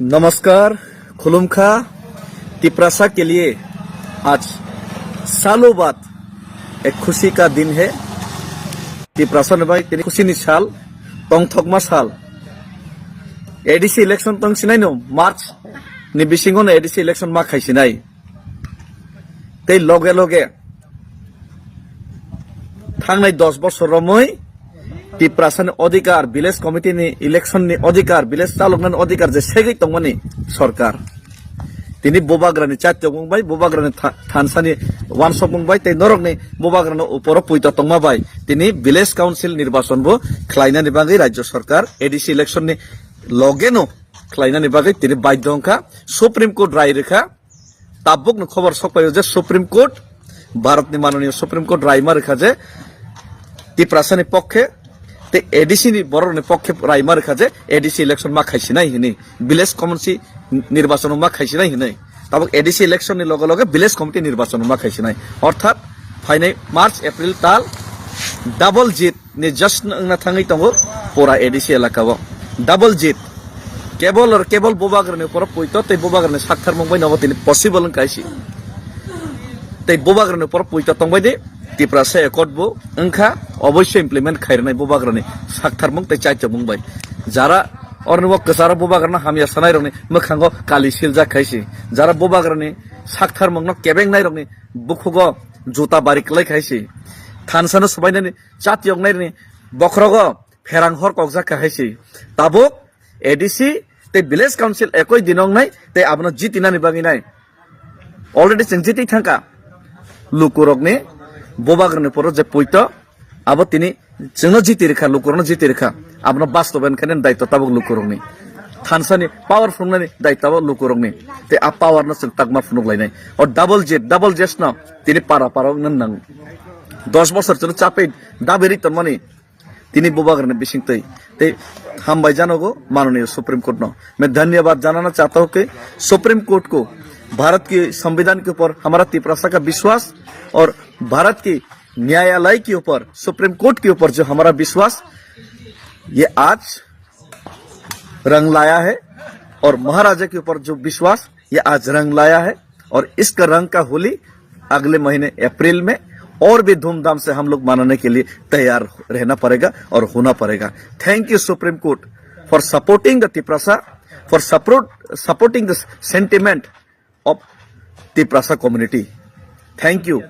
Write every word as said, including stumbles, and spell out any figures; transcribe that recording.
नमस्कार, खुलुमखा। तिपरासा के लिए आज सालों बाद एक खुशी का दिन है। Tiprasa ni bai tini khusi ni sal, tongthokma sal. A D C election tong sinai no, March ni bisingo no A D C election ma khai sinai. Tei loge loge thangnai dos bosor romwi Tiprasani odhikar, village committee ni election ni odhikar, village chaloknani odhikar je segwi tongmani sorkar. Tini bubagrani chaitokmung bai, bubagrani tha-, thansani wansokmung bai, tei norokni bubagrani uporo puito tongma bai, tini village council nirbachon bo khlainani bagwi rajya sorkar A D C election ni logeno khlainani bagwi tini baidho wngkha, Supreme Court rai rwkha. Tabukno khobor sokpaio je Supreme Court, Bharatni manoniyo Supreme Court raima rwkha je Tiprasani pokhe tei A D C ni borokni pokhe raima rwkha je A D C election ma khaisinai hini, village committee nirbachon ma khaisinai hini. Tabuk A D C election ni loge loge village committee nirbachon ma khaisinai. Orthat phainai March, April tal double jit ni jasno wngna thangwi tongo pura A D C elaka o. Double jit. Kebol or kebol bubagrani uporo puito tei bubagrani saktharmung bai nobo tini possible wngkha isi. Tei bubagrani uporo puito tongbai di Tiprasa Accord bo wngkha oboisyo implement khairwnai bubagrani saktharmung tei chaitokmung bai. Jara orni o kwcharo bubagrano hamya sanai rokni mwkhango kali siljak khaisi. Jara bubagrani saktharmungno kebengnai rokni bukhugo juta bari kwlai khaisi. Thansano swbainani chatiyoknaini bokhorogo pherang hor kokjak kha hai se. Tabuk A D C tei village council ekoi dinongnai tei abono jitinani bagwi nai. Already chwng jiti thangkha. Lukurokni bubagrani poro je puito abo tini chwngno jiti rikha, lukurokno jiti rikha. Abono bastobayan khainani daityo tabuk lukurokni. Thansani power phunuknani daityo abo lukurokni. Tei a power no chwng takma phunuk lainai. O double jet, double jet no tini para para wngna nang. Dos bosor chwngno chapai dabi ri tonmani tini bubagrani bisingtwi. Tei hambai janogo manoniyo Supreme Court no. मैं धन्यवाद जनाना चाहता हूँ कि supreme court को भारत की संविधान के ऊपर हमारा तिपरासा का विश्वास और भारत की न्यायालय के ऊपर, सुप्रीम कोर्ट के ऊपर जो हमारा विश्वास, ये आज रंग लाया है और महाराजा के ऊपर जो विश्वास, ये आज रंग लाया है और इसका रंग का होली अगले महीने अप्रैल में और भी धूमधाम से हम लोग मनाने के लिए तैयार रहना पड़ेगा और होना पड़ेगा। Thank you Supreme Court for supporting the Tiprasa, for support, supporting the sentiment of Tiprasa community. Thank you.